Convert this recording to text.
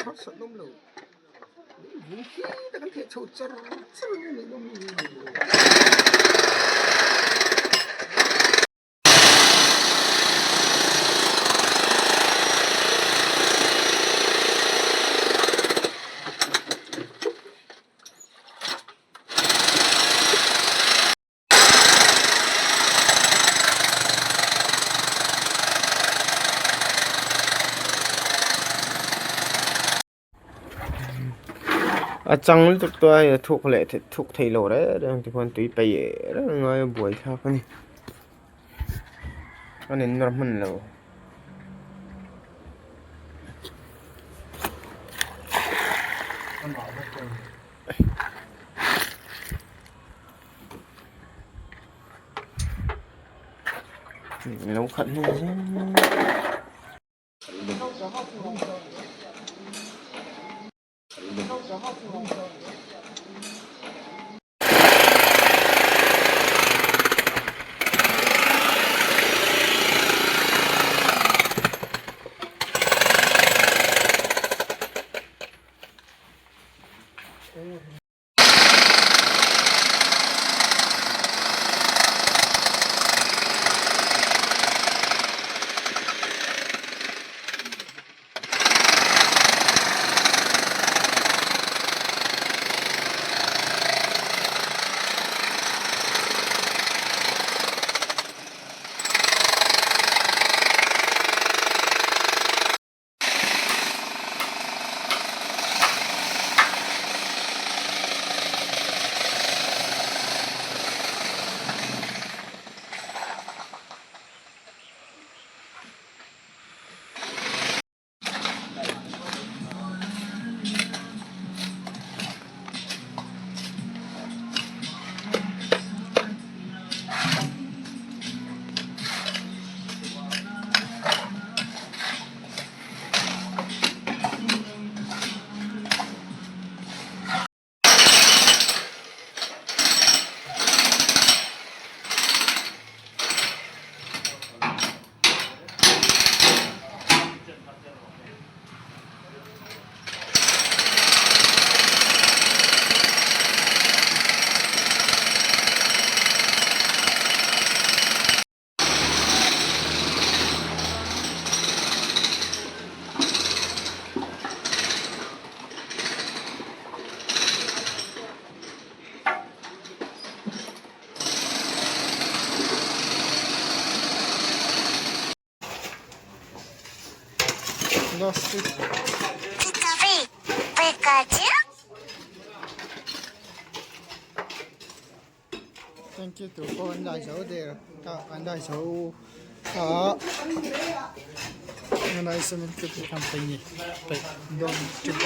Harsatna awm lo. Vung khi te kan theh chho char char ang a ni. A chang lutuk tawh a hei a thuk leh thuk thei lo reng reng te khuan tui peih reng a ngai a buaithlak a ni a nin nawr hman lo. Lo khat hnu zel. Thank you tur pawh an dai zo der ta an dai zo a Nanai Cement Company peih dawn tep.